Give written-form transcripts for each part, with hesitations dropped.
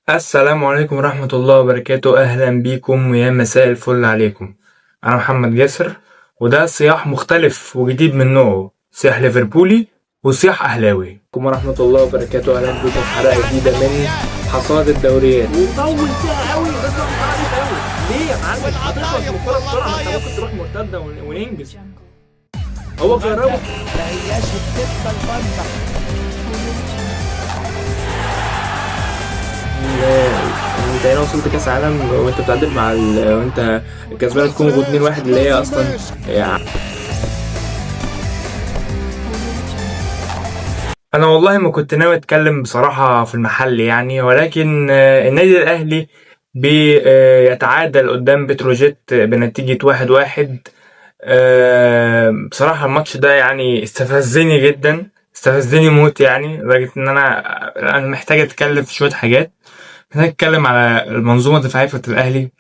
السلام عليكم ورحمة الله وبركاته. أهلا بيكم ويا مساء الفل عليكم. أنا محمد جاسر، وده صياح مختلف وجديد من نوعه، صياح ليفربولي وصياح أهلاوي. عليكم ورحمة الله وبركاته، أهلا بيكم في حلقة جديدة من حصاد الدوريات. وطول فيها قوي، بس قوي ليه يا معلم؟ هتخلص من الكورة بسرعه، ما انت ممكن تروح مرتدة وننجز. هو جربه. ما هياش الدبة البنطه. انت هنا وصلت كاس عالم وانت بتعادل مع وانت كسبان الكونغو 2-1 اللي هي اصلا يعني. انا والله ما كنت ناوي اتكلم بصراحة في المحل يعني، ولكن النادي الاهلي بيتعادل قدام بتروجيت بنتيجة 1-1. بصراحة الماتش ده يعني استفزني جدا، استفزني موت يعني، لدرجة ان انا محتاج اتكلم في شوية حاجات. محتاج اتكلم على المنظومة الدفاعية بتاعت الاهلي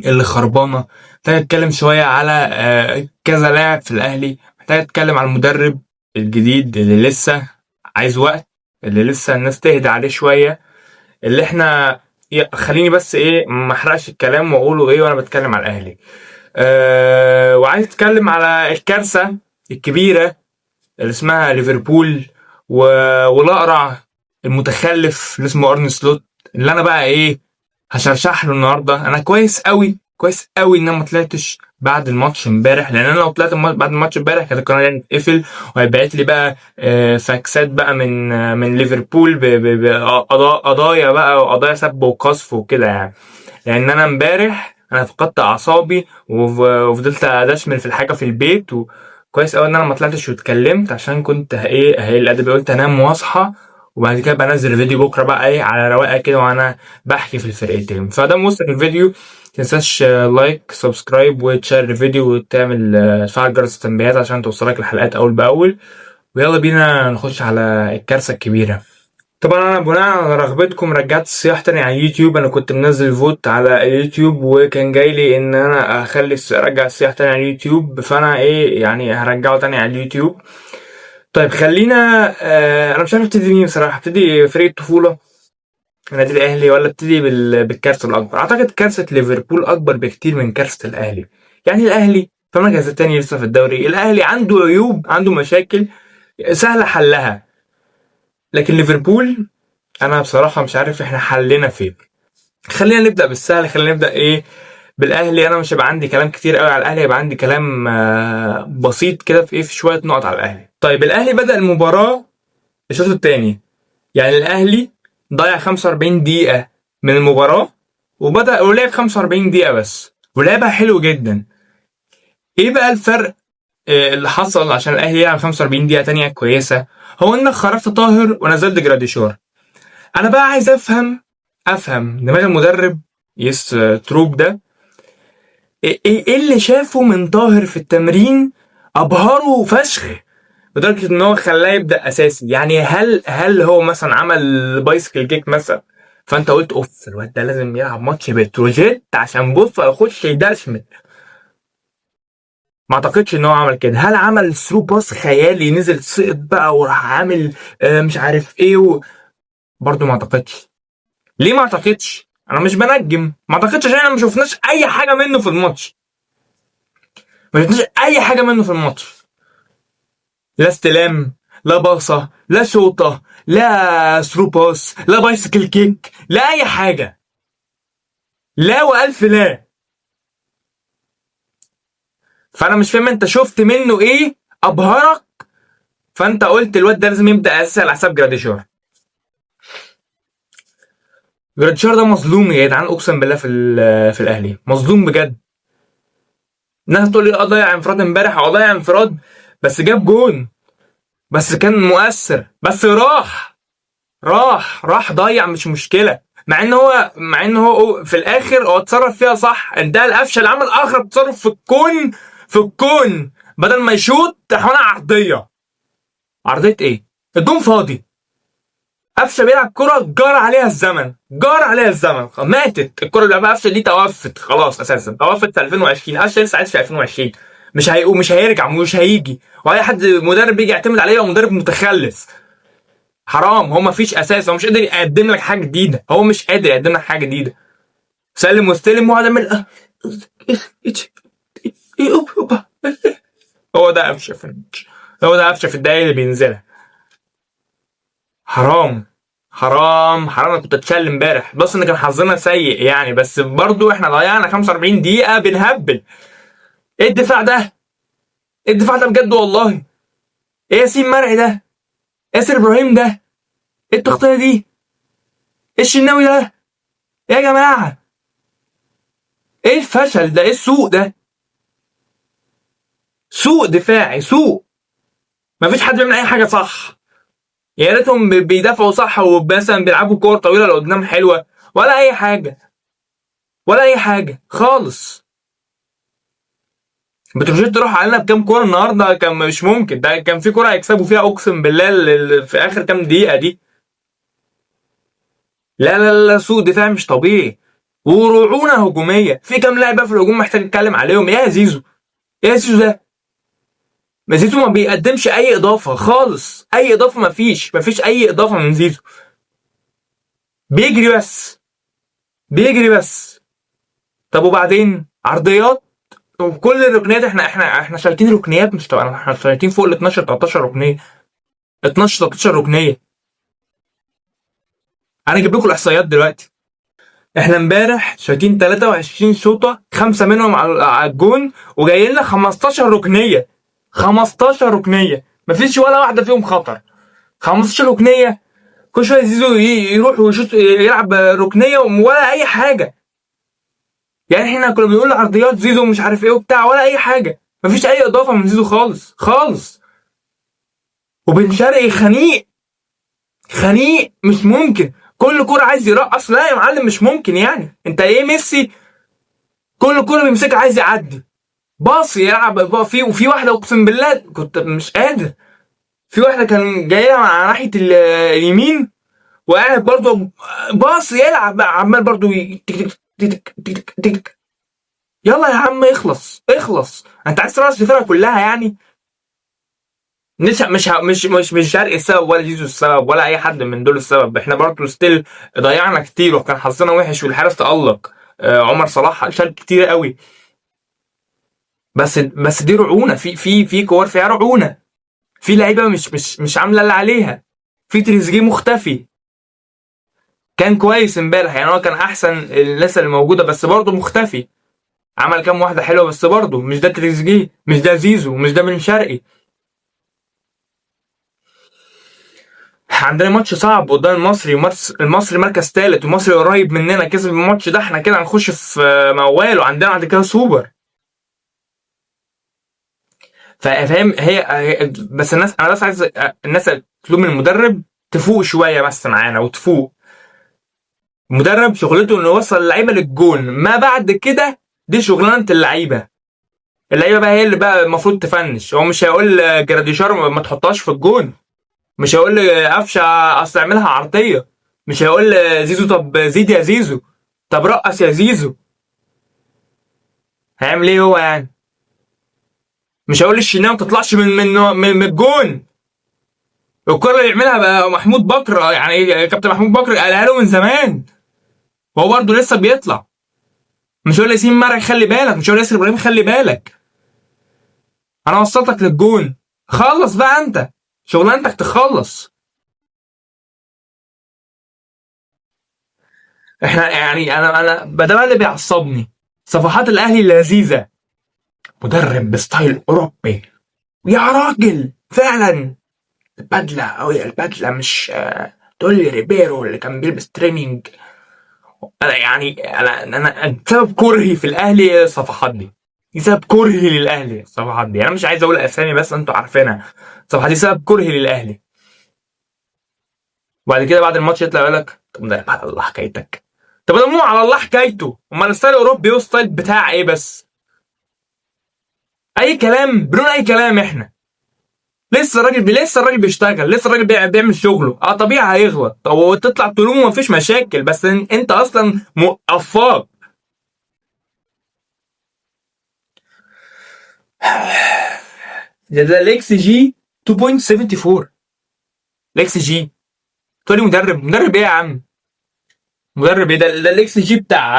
اللي خربانة، محتاج اتكلم شوية على كذا لاعب في الاهلي، محتاج اتكلم على المدرب الجديد اللي لسه عايز وقت، اللي لسه الناس تهدى عليه شوية، اللي احنا خليني بس ايه ما احرقش الكلام واقوله ايه وانا بتكلم على الاهلي. وعايز اتكلم على الكارثة الكبيرة اللي اسمها ليفربول والاقرع المتخلف اللي اسمه ارن سلوت، اللي انا بقى ايه هشرشح له النهارده. انا كويس قوي، كويس قوي ان انا ما طلعتش بعد الماتش امبارح، لان انا لو طلعت بعد الماتش امبارح كانت القناة دي هتتقفل وهيبعت لي بقى فاكسات بقى من ليفربول قضايا بقى، وقضايا سب وقذف وكده يعني. لان انا امبارح انا فقدت اعصابي وفضلت ادشمل في الحاجة في البيت، وكويس قوي ان انا ما طلعتش واتكلمت، عشان كنت ايه هي الادب، قلت انام واصحى وبعد كده بنزل الفيديو بكره بقى ايه على رواقه كده وانا بحكي في الفرقتين. فده موثق الفيديو، متنساش like subscribe وتشير الفيديو وتعمل تفعل جرس التنبيهات عشان توصلك الحلقات اول باول. ويلا بينا نخش على الكارثة الكبيرة. طبعا انا بناء على رغبتكم رجعت الصياح تاني على اليوتيوب. انا كنت منزل vote على اليوتيوب وكان جاي لي ان انا ارجع الصياح تاني على اليوتيوب، فانا ايه يعني هرجعه تاني على اليوتيوب. طيب خلينا انا مش عارف ابتدي مين بصراحة، ابتدي فريق الطفولة النادي الاهلي ولا ابتدي بالكارثه الاكبر؟ اعتقد كارثة ليفربول اكبر بكتير من كارثة الاهلي. يعني الاهلي في المركز الثاني لسه في الدوري، الاهلي عنده عيوب، عنده مشاكل سهلة حلها، لكن ليفربول انا بصراحة مش عارف احنا حلنا فين. خلينا نبدا بالسهل، خلينا نبدا ايه بالاهلي. انا مش هيبقى عندي كلام كتير قوي على الاهلي، هيبقى عندي كلام بسيط كده في ايه، في شوية نقط على الاهلي. طيب الاهلي بدا المباراة الشوط الثاني، يعني الاهلي ضيع 45 دقيقة من المباراة وبدا ولعب 45 دقيقة بس، ولعبها حلو جدا. ايه بقى الفرق اللي حصل عشان الاهلي يلعب 45 دقيقة تانية كويسة؟ هو انك خرجت طاهر ونزلت جراديشار. انا بقى عايز افهم دماغ المدرب يس تروب ده ايه اللي شافه من طاهر في التمرين ابهره فشخ لدرجة ان هو خلاه يبدا اساسي. يعني هل هو مثلا عمل bicycle kick مثلا، فانت قلت اوف الواد ده لازم يلعب ماتش بتروجيت عشان بص هيخش يدشمل؟ ما اعتقدش ان هو عمل كده. هل عمل through pass خيالي نزل سقط بقى وراح عامل مش عارف ايه برضه ما اعتقدش. ليه ما اعتقدش؟ انا مش بنجم، ما اعتقدش عشان احنا ما شفناش اي حاجة منه في الماتش، ما شفناش اي حاجة منه في الماتش، لا استلام، لا باصة، لا شوطه، لا through pass، لا bicycle kick، لا اي حاجة، لا والف لا. فانا مش فاهم انت شفت منه ايه ابهرك فانت قلت الواد ده لازم يبدا اساسي على حساب جراديشار. جراديشار ده مظلوم يا جدعان، اقسم بالله في الاهلي مظلوم بجد. الناس تقول لي ضيع انفراد امبارح، او ضيع انفراد بس جاب جون، بس كان مؤثر، بس راح راح راح ضيع، مش مشكلة. مع ان هو في الاخر هو اتصرف فيها صح، ده القفشه اللي عمل اغرب تصرف في الكون، في الكون، بدل ما يشوط راح عرضية. عرضية ايه؟ الجون فاضي، قفشه بيلعب كرة جار عليها الزمن، جار عليها الزمن، ماتت الكرة اللي لعبها قفشه دي، توفت خلاص اساسا، توفت في 2020. قفشه لسه عايش في 2020، مش هيقوم، مش هيرجع، مش هيجي، واي حد مدرب بيجي يعتمد عليه هو مدرب متخلف. حرام، هو مفيش اساس، هو مش قادر يقدم لك حاجة جديدة، هو مش قادر يقدم لك حاجة جديدة. سلم واستلم وقعد اعمل هو ده قفشه في الماتش، هو ده قفشه في الدقايق اللي بينزلها. حرام حرام حرام، انا كنت اتشل امبارح، بس ان كان حظنا سيء يعني، بس برضو احنا ضيعنا 45 دقيقة بنهبل. ايه الدفاع ده؟ ايه الدفاع ده بجد والله؟ ايه ياسين مرعي ده؟ ياسر ابراهيم ده؟ ايه التغطية دي؟ ايه الشناوي ده؟ ايه يا جماعة؟ ايه الفشل ده؟ ايه السوء ده؟ سوء دفاعي، سوء. مفيش حد بيعمل اي حاجة صح. يا ريتهم بيدافعوا صح ومثلا بيلعبوا كور طويلة لقدام حلوة، ولا اي حاجة، ولا اي حاجة خالص. بتروجيت راح علينا بكام كورة النهارده، كان مش ممكن، ده كان في كورة هيكسبوا فيها اقسم بالله في اخر كام دقيقة دي. لا لا لا، سوء دفاع مش طبيعي، ورعونه هجومية. في كام لاعب بقى في الهجوم محتاج اتكلم عليهم. ايه يا زيزو؟ ايه يا زيزو ده؟ ما زيزو ما بيقدمش اي اضافه خالص، اي اضافه ما فيش اي اضافه من زيزو. بيجري بس، بيجري بس. طب وبعدين عرضيات وكل الركنيات، احنا شايطين ركنيات مش طبعا، احنا شايطين فوق ال 12 13 ركنيه، 12 13 ركنيه. انا اجيب لكم الاحصائيات دلوقتي. احنا امبارح شايطين 23 شوطه، 5 منهم على الجون، وجاي لنا 15 ركنيه، 15 ركنيه مفيش ولا واحدة فيهم خطر. 15 ركنيه، كل شوية زيزو يروح ويشوط يلعب ركنيه ولا اي حاجة. يعني احنا كنا بنقول عرضيات زيزو مش عارف ايه وبتاع، ولا اي حاجة، مفيش اي اضافه من زيزو خالص خالص. وبن شرقي خنيق خنيق مش ممكن، كل كرة عايز يرقص. لا يا معلم مش ممكن، يعني انت ايه ميسي؟ كل كرة بيمسكها عايز يعدي باص يلعب في، وفي واحدة اقسم بالله كنت مش قادر، في واحدة كان جاية على ناحية اليمين وقاعد برضه باص يلعب عمال برضه تك تك تك تك تك. يلا يا عم اخلص اخلص، انت عايز ترقص الفرقة كلها يعني؟ مش مش مش مش مش شرقي السبب، ولا زيزو السبب، ولا اي حد من دول السبب. احنا برضه still ضيعنا كتير وكان حظنا وحش والحارس تألق. عمر صلاح شال كتير قوي، بس دي رعونة، في في في كور فيها رعونة، في لعيبة مش مش مش عامله اللي عليها. في تريزيجيه مختفي، كان كويس امبارح يعني، هو كان احسن الناس اللي موجودة، بس برضه مختفي. عمل كام واحدة حلوة بس برضه مش ده تريزيجيه، مش ده زيزو، مش ده بن شرقي. عندنا ماتش صعب قدام المصري، المصري مركز ثالث، والمصري قريب مننا، كسب الماتش ده احنا كده هنخش في موال، وعندنا بعد كده سوبر. فاهم هي بس الناس، انا بس عايز الناس تلوم المدرب تفوق شوية بس معانا وتفوق. المدرب شغلته انه يوصل اللعيبة للجون، ما بعد كده دي شغلانة اللعيبة. اللعيبة بقى هي اللي بقى المفروض تفنش. هو مش هيقول جراديشار ما تحطهاش في الجون، مش هيقول قفشه اصل اعملها عرضية، مش هيقول زيزو طب زيد يا زيزو، طب رقص يا زيزو. هيعمل ايه هو يعني؟ مش هيقول للشناوي ما تطلعش من من من الجون. الكره اللي بيعملها بقى محمود بكر، يعني كابتن محمود بكر قالها له من زمان، وهو برده لسه بيطلع. مش هيقول ياسين مرعي خلي بالك، مش هيقول ياسر ابراهيم خلي بالك، انا وصلتك للجون، خلص بقى انت شغلانتك تخلص. احنا يعني انا ده بقى اللي بيعصبني، صفحات الاهلي اللذيذة، مدرب ب style اوروبي يا راجل، فعلا البدلة او البدلة مش تقول لي ريبيرو اللي كان بيلبس training. انا يعني انا سبب كرهي في الاهلي الصفحات دي، دي سبب كرهي للاهلي الصفحات دي. انا مش عايز اقول اسامي بس انتوا عارفينها، الصفحات دي سبب كرهي للاهلي. وبعد كده بعد الماتش يطلع يقول لك طب مدرب على الله حكايتك. طب ده مو على الله حكايته، امال style اوروبي و style بتاع ايه؟ بس اي كلام، بنقول اي كلام. احنا لسه الراجل لسه الراجل بيشتغل، لسه الراجل بيعمل شغله. طبيعي هيغلط وتطلع تلومه ومفيش مشاكل، بس انت اصلا قفاك. ده الاكس جي 2.74، الاكس جي تقول لي مدرب؟ مدرب ايه يا عم؟ مدرب ايه ده؟ ده الاكس جي بتاع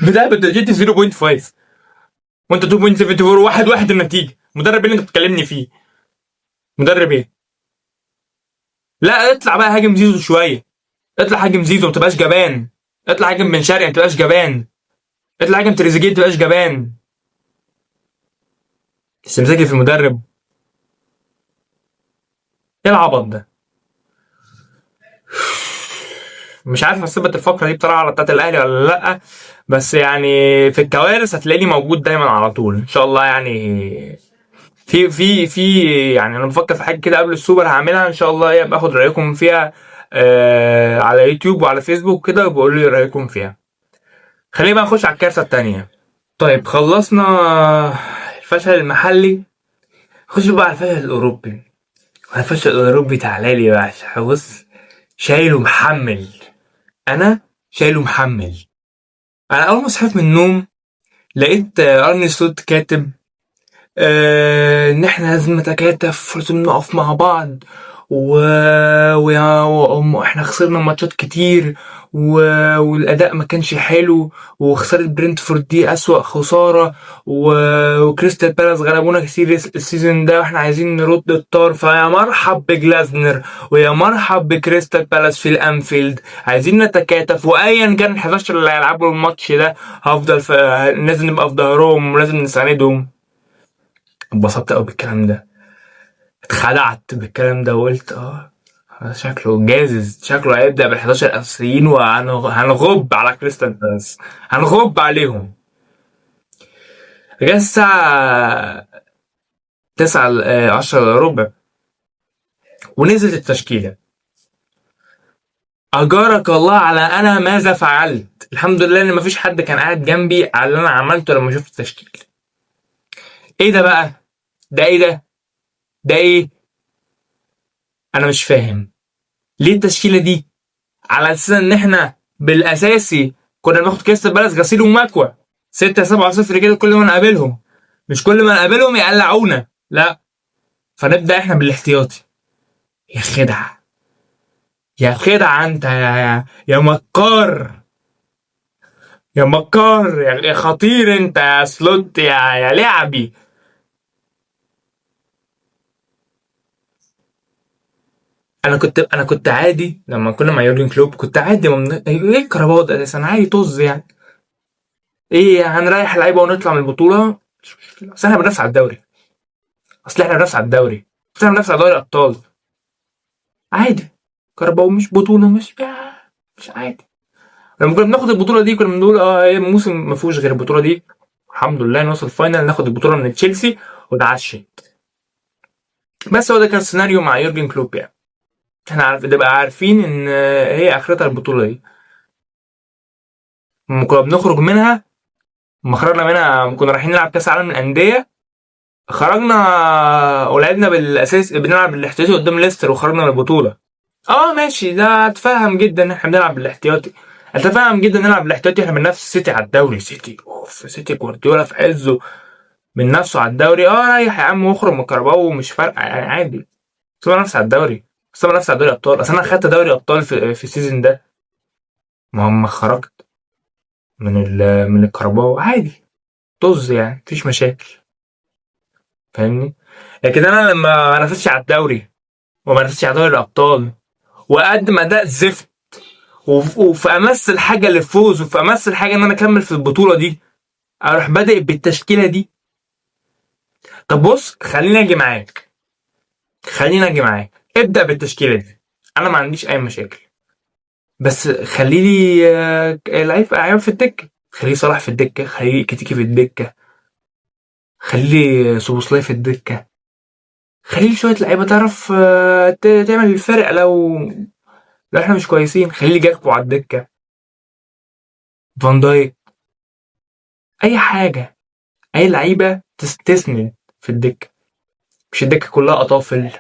بتاع بتروجيت 0.5 وانت 2.74، 1-1 النتيجة. مدرب ايه اللي انت بتكلمني فيه؟ مدرب ايه؟ لا اطلع بقى هاجم زيزو شوية، اطلع هاجم زيزو ما تبقاش جبان، اطلع هاجم بن شرقي ما تبقاش جبان، اطلع هاجم تريزيجيه ما تبقاش جبان. بس مذاكر في المدرب. ايه العبط ده؟ مش عارف اثبت الفقرة دي بصراحة على بتاعت الاهلي ولا لا، بس يعني في الكوارث هتلاقيني موجود دايما على طول ان شاء الله. يعني في في في يعني انا بفكر في حاجة كده قبل السوبر هعملها ان شاء الله، ايه باخد رايكم فيها على يوتيوب وعلى فيسبوك كده، وبقول لي رايكم فيها. خلينا بقى نخش على الكارثة الثانية. طيب خلصنا الفشل المحلي، خش بقى على الفشل الاوروبي. الفشل الاوروبي تعالى لي بقى، بص شايله محمل، انا شايله محمل. انا اول ما صحيت من النوم لقيت ارني سلوت كاتب ان احنا لازم نتكاتف ولازم نقف مع بعض، واحنا خسرنا ماتشات كتير والاداء ما كانش حلو، وخسارة برنتفورد دي اسوأ خسارة، وكريستال بالاس غلبونا كتير ال season ده، واحنا عايزين نرد الطار. فيا مرحب بجلازنر ويا مرحب بكريستال بالاس في الانفيلد، عايزين نتكاتف، وايا كان ال 11 اللي هيلعبوا الماتش ده هفضل لازم نبقى في ظهرهم ولازم نساندهم. اتبسطت قوي بالكلام ده، اتخدعت بالكلام ده، وقلت شكله جاهز، شكله هيبدأ بال 11 الأساسيين وهنغب على كريستال بالاس، هنغب عليهم. جت الساعة 9:45 ونزلت التشكيلة. أجارك الله على أنا ماذا فعلت. الحمد لله إن مفيش حد كان قاعد جنبي على اللي أنا عملته لما شفت التشكيل. إيه ده بقى؟ ده إيه ده؟ ده إيه؟ أنا مش فاهم ليه التشكيلة دي، على أساس إن إحنا بالأساسي كنا بناخد كريستال بالاس غسيل ومكوى 6-7-0 كده كل ما نقابلهم، مش كل ما نقابلهم يقلعونا، لا، فنبدأ إحنا بالاحتياطي. يا خدعة، يا خدعة أنت، يا مكار، يا مكار، يا خطير أنت يا سلوت، يا لعبي. انا كنت عادي لما كنا مع يورجن كلوب، كنت عادي، ايه الكهرباء ده اساسا، عادي طز يعني، ايه هنريح لعيبة ونطلع من البطولة، مش مشكلة، اصل احنا بننافس على الدوري، اصل احنا بننافس على الدوري، اصل احنا بننافس على دوري الابطال، عادي. كهرباء مش بطوله، مش عادي. لما كنا بناخد البطولة دي كنا بنقول ايه الموسم ما فيهوش غير البطولة دي، الحمد لله نوصل final ناخد البطولة من تشيلسي وتعشت. بس هو ده كان السيناريو مع يورجن كلوب يعني. احنا نبقى عارفين ان هي اخرتها البطولة دي. لما كنا بنخرج منها، ما خرجنا منها كنا رايحين نلعب كاس عالم للاندية، خرجنا ولعبنا بالاساس بنلعب بالاحتياطي قدام ليستر وخرجنا من البطولة. ماشي، ده اتفهم جدا ان احنا بنلعب بالاحتياطي، اتفهم جدا نلعب بالاحتياطي، احنا بننافس سيتي على الدوري، سيتي اوف، سيتي جوارديولا في عزه بننافسه على الدوري، ريح يا عم واخرج من الكهرباء ومش فارقه يعني، عادي. بس انا نفسي على الدوري، بس انا نفسي على دوري ابطال، اصل انا خدت دوري ابطال في ال season ده، ما هم خرجت من الكهرباء عادي، طز يعني، مفيش مشاكل، فاهمني؟ لكن انا لما ما نافسش على الدوري وما نافسش على دوري الابطال واقدم اداء زفت وفي امس الحاجة للفوز وفي امس الحاجة ان انا اكمل في البطولة دي، اروح بادئ بالتشكيله دي. طب بص، خليني اجي معاك، خليني اجي معاك، ابدا بالتشكيله دي، انا ما عنديش اي مشاكل، بس خلي لي لعيب في الدكة، خليه صلاح في الدكة، خليه كتيكي في الدكة، خليه سوبوسلاي في الدكة، خليه شوية لعيبة تعرف تعمل الفرق لو احنا مش كويسين، خليه جاكبو على الدكة، فان دايك، اي حاجة، اي لعيبة تستثني في الدكة، مش الدكة كلها اطافل،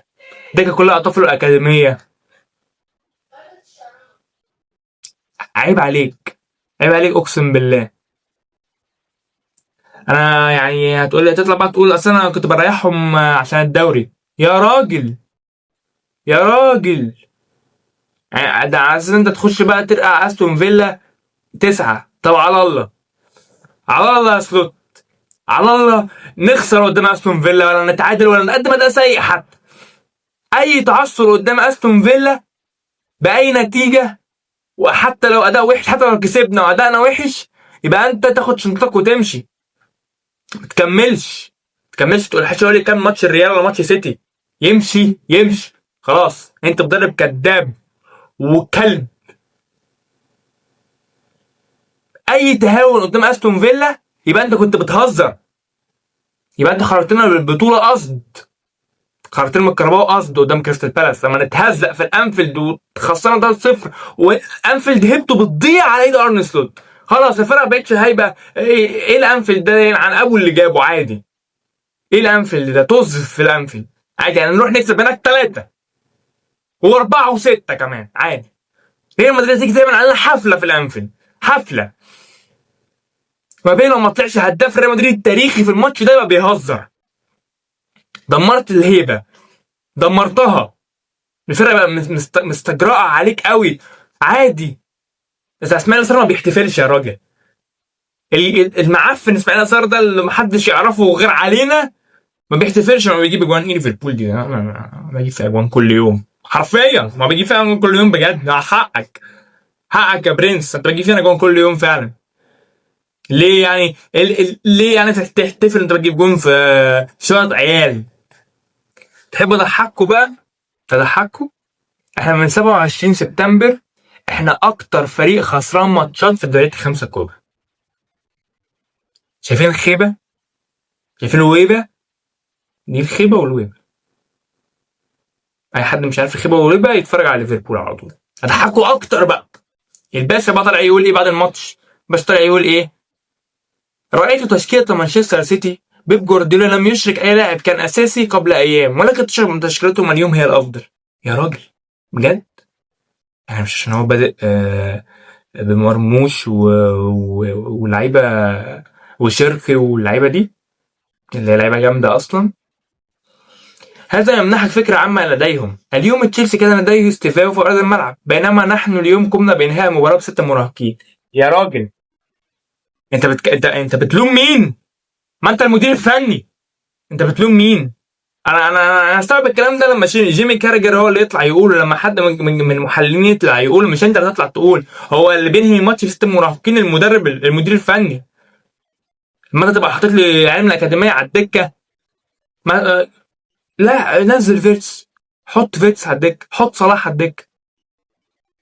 الدكة كلها اطافل الاكاديمية. عيب عليك، عيب عليك، اقسم بالله. انا يعني هتقول لي، هتطلع بقى تقول اصل انا كنت بريحهم عشان الدوري. يا راجل، يا راجل، يعني ده عايز انت تخش بقى ترقع استون فيلا 9. طب على الله، على الله يا سلوت، على الله نخسر قدام استون فيلا ولا نتعادل ولا نقدم اداء سيء حتى. اي تعثر قدام استون فيلا باي نتيجة، وحتى لو اداء وحش، حتى لو كسبنا وادائنا وحش، يبقى انت تاخد شنطتك وتمشي، ما تكملش، ما تكملش. تقول حاجة لي كام ماتش الريال ولا ماتش سيتي، يمشي يمشي خلاص. انت مدرب كذاب وكلب. اي تهاون قدام استون فيلا يبقى انت كنت بتهزر، يبقى انت خرجتنا من البطولة قصد، خرجتنا من الكهرباء قصد قدام كريستال بالاس لما نتهزق في الانفيلد وخسرنا 3-0، وانفيلد هيبته بتضيع على ايد ارن سلوت. خلاص الفرقة بقتش هايبه. ايه الانفيلد ده عن ابو اللي جابه عادي، ايه الانفيلد ده، طز في الانفيلد عادي، يعني نروح نكسب هناك 3 و4 و6 كمان عادي. ريال مدريد تيجي تعمل علينا حفلة في الانفيلد، حفلة. ما بين لو ما طلعش هداف ريال مدريد التاريخي في الماتش ده يبقى بيهزر. دمرت الهيبة، دمرتها. الفرقة بقى مستجرأة عليك قوي عادي. بس اسماعيل يسار ما بيحتفلش يا راجل. المعفن اسماعيل يسار ده اللي محدش يعرفه غير علينا ما بيحتفلش لما بيجيب اجوان. ايه ليفربول دي؟ انا بجيب في اجوان كل يوم حرفيا، ما بيجيب فيها اجوان كل يوم بجد. حقك، حقك يا برنس، انت بتجيب فينا اجوان كل يوم فعلا. ليه يعني ليه يعني تحتفل انت بتجيب جون في شوية عيال؟ تحبوا اضحكوا بقى؟ تضحكوا؟ احنا من 27 سبتمبر احنا اكتر فريق خسران ماتشات في الدوريات الخمسة الكبرى. شايفين الخيبه؟ شايفين الويبه؟ دي الخيبه والويبه. اي حد مش عارف الخيبه والويبه يتفرج على ليفربول على طول. اضحكوا اكتر بقى. الباشا بقى طلع يقول ايه بعد الماتش؟ بس طلع يقول ايه؟ رأيت تشكيلة مانشستر سيتي، بيب جوارديولا لم يشرك أي لاعب كان أساسي قبل أيام، ولكن تشرك من تشكيلتهم اليوم هي الأفضل. يا راجل بجد؟ يعني مش عشان هو بادئ بمرموش ولعيبة وشرقي واللعيبة دي اللي هي لعيبة جامدة أصلا. هذا يمنحك فكرة عامة لديهم. اليوم تشيلسي كان لديه استيفاو في أرض الملعب، بينما نحن اليوم قمنا بإنهاء المباراة ب6 مراهقين. يا راجل انت بتلوم مين؟ ما انت المدير الفني، انت بتلوم مين؟ انا انا انا استوعب الكلام ده لما جيمي كاراجر هو اللي يطلع يقول، لما حد من المحللين يطلع يقول، مش انت اللي تطلع تقول. هو اللي بينهي الماتش في 6 مراهقين المدرب المدير الفني. لما انت تبقى حاطط لي علم الاكاديمية على الدكة، ما لا نزل فيرتس، حط فيرتس على الدكة، حط صلاح على الدكة،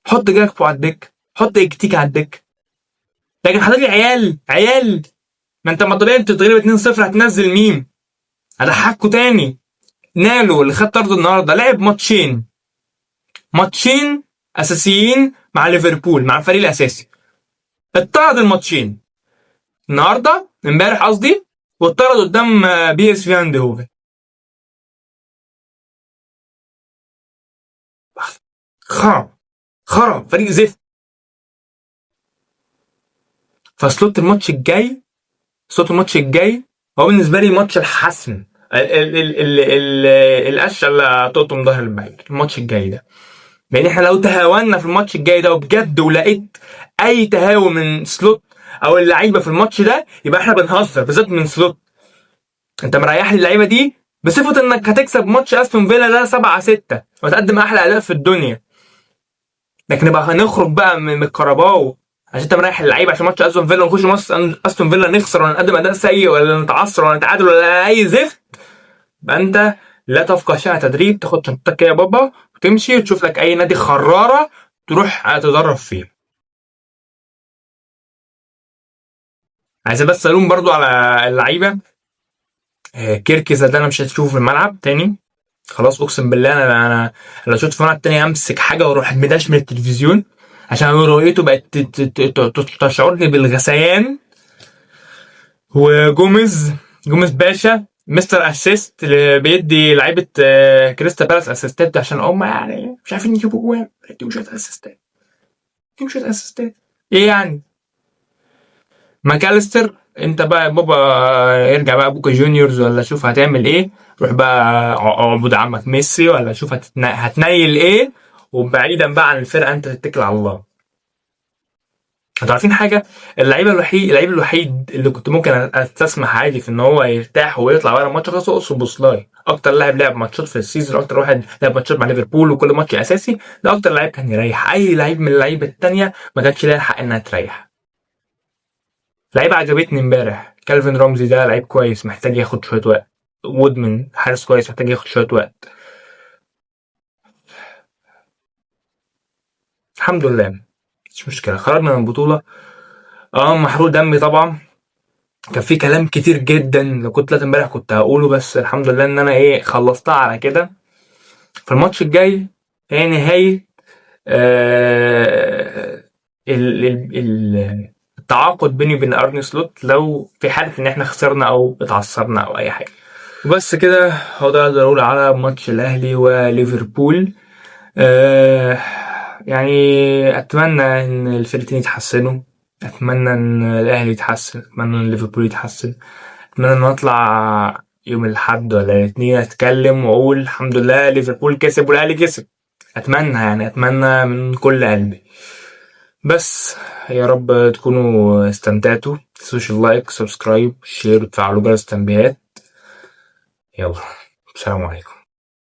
حط جاكبو على الدكة، حط اكتيك على الدكة. لكن حاطط لي عيال عيال، ما انت ما طبيعي انت تغلب 2-0 هتنزل مين؟ هضحكوا تاني. نالو اللي خد طرد النهارده لعب ماتشين اساسيين مع ليفربول مع الفريق الاساسي، اتطرد الماتشين النهارده، امبارح قصدي، واتطرد قدام بي اس في اندهوفن. خرب خرب فريق زفت. فسلوت الماتش الجاي، سلوت الماتش الجاي هو بالنسبة لي ماتش الحسم، القشه اللي هتقطم ظهر البعير الماتش الجاي ده. لان احنا لو تهاونا في الماتش الجاي ده وبجد ولقيت اي تهاون من سلوت او اللعيبة في الماتش ده، يبقى احنا بنهزر، بالذات من سلوت. انت مريح لي اللعيبة دي بصفة انك هتكسب ماتش استون فيلا ده 7-6 وتقدم احلى اداء في الدنيا، لكن نبقى هنخرج بقى من الكهرباو عشان انت مريح اللعيبة عشان ماتش استون فيلا، ونخش ماتش استون فيلا نخسر ولا نقدم اداء سيء ولا نتعثر ولا نتعادل ولا اي زفت. يبقى انت لا تفقه شيء تدريب، تاخد شنطتك يا بابا وتمشي وتشوف لك اي نادي خراره تروح تدرب فيه. عايز بس الوم برضو على اللعيبة. كيركز ده انا مش هتشوفه في الملعب تاني خلاص، اقسم بالله انا لو شفت في الملعب تاني همسك حاجة واروح مداش من التلفزيون، عشان رؤيته بقت تشعرني بالغثيان. وجوميز، جوميز باشا mister assist اللي بيدي لعيبة كريستال بالاس اسيستات عشان هم يعني مش عارفين يجيبوا جوان، يديهم شوية اسيستات، يديهم شوية اسيستات. ايه يعني؟ ماكاليستر انت بقى يا بابا ارجع بقى بوكا جونيورز، ولا شوف هتعمل ايه، روح بقى اعبد عمك ميسي، ولا شوف هتنيل ايه، وبعيدا بقى عن الفرقة انت تتكل على الله. انتوا عارفين حاجة؟ اللعيب الوحيد اللي كنت ممكن استسمح عادي في ان هو يرتاح ويطلع بره الماتش خلاص هو سوبوسلاي، اكتر لاعب لعب ماتشات في ال season، اكتر واحد لعب ماتشات مع ليفربول وكل ماتش اساسي، ده اكتر لعيب كان يريح. اي لعيب من اللعيبة الثانية ما كانش ليها الحق انها تريح. لعيب عجبتني امبارح كالفين رمزي، ده لعيب كويس محتاج ياخد شوية وقت. وودمان حارس كويس محتاج ياخد شوية وقت. الحمد لله مش مشكلة، خرجنا من البطولة. محروق دمي طبعا، كان في كلام كتير جدا لو كنت طلعت امبارح كنت هقوله، بس الحمد لله ان انا خلصتها على كده. في الماتش الجاي هي نهاية التعاقد بيني وبين ارني سلوت، لو في حاله ان احنا خسرنا او اتعثرنا او اي حاجة. وبس كده، هو ده اقدر اقول على ماتش الاهلي وليفربول. يعني اتمنى ان الفرقتين يتحسنوا، اتمنى ان الاهلي يتحسن، اتمنى ان ليفربول يتحسن، اتمنى ان اطلع يوم الاحد ولا الاثنين اتكلم واقول الحمد لله ليفربول كسب والاهلي كسب. اتمنى يعني، اتمنى من كل قلبي. بس يا رب تكونوا استمتعتوا. متنسوش ال like، subscribe، share، وتفعلوا جرس التنبيهات. يلا سلام عليكم.